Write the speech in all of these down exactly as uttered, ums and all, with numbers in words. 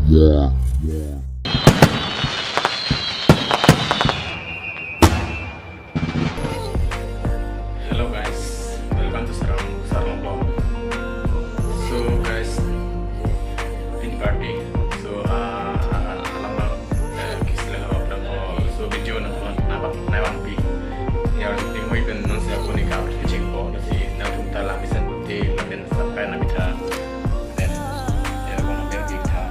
Hello guys, welcome to Sarong Sarong Vlog. So guys, pini party. So uh, alam alam uh, kisle ho alam ho. So video na na na wan pi. Ya ting wai pen non se ako ni ka ching po na si na tum ta la mesen te la pen sa pa na bitha. Pen ya ko na pen bitha.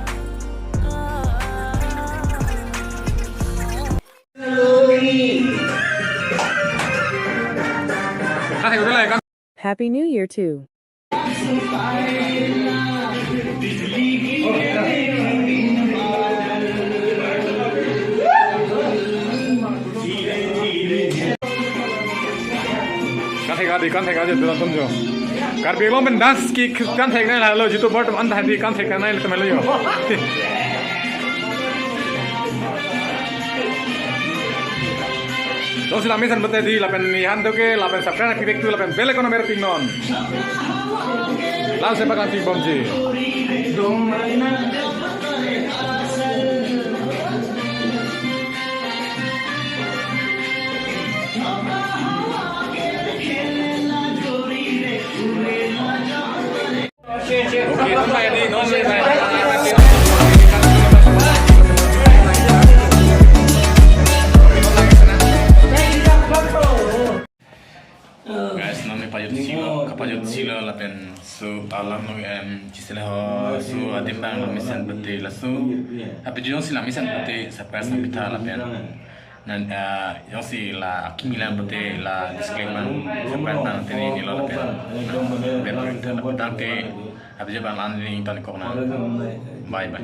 Happy New Year too. Kan thek adi, kan thek adi, tulang tum jo. Karbi Anglong pen dance ke kan thek nai la lo, jitu bor tum an thek di kan thek nai le tum lo jo. Jongsi la mesen pute di, lapen ni han do ke, lapen subscribe pi vek tu, lapen bell icon mer pin non. Lam se pakan pin bomji. Okay, non bai di, non bai. Guys, non ni pajut silo, kapajut silo lapen so alam no em chisele ho so adim bang la mesen pute la so. Happy jong si la mesen pute subscribe sa bitha lapen. Nan ah, jongsi la akimi lang pute la disclaimer subscribe bang tini ni lo lapen. Bel tang te happy jong bang lan ni ton kok na. Bye bye.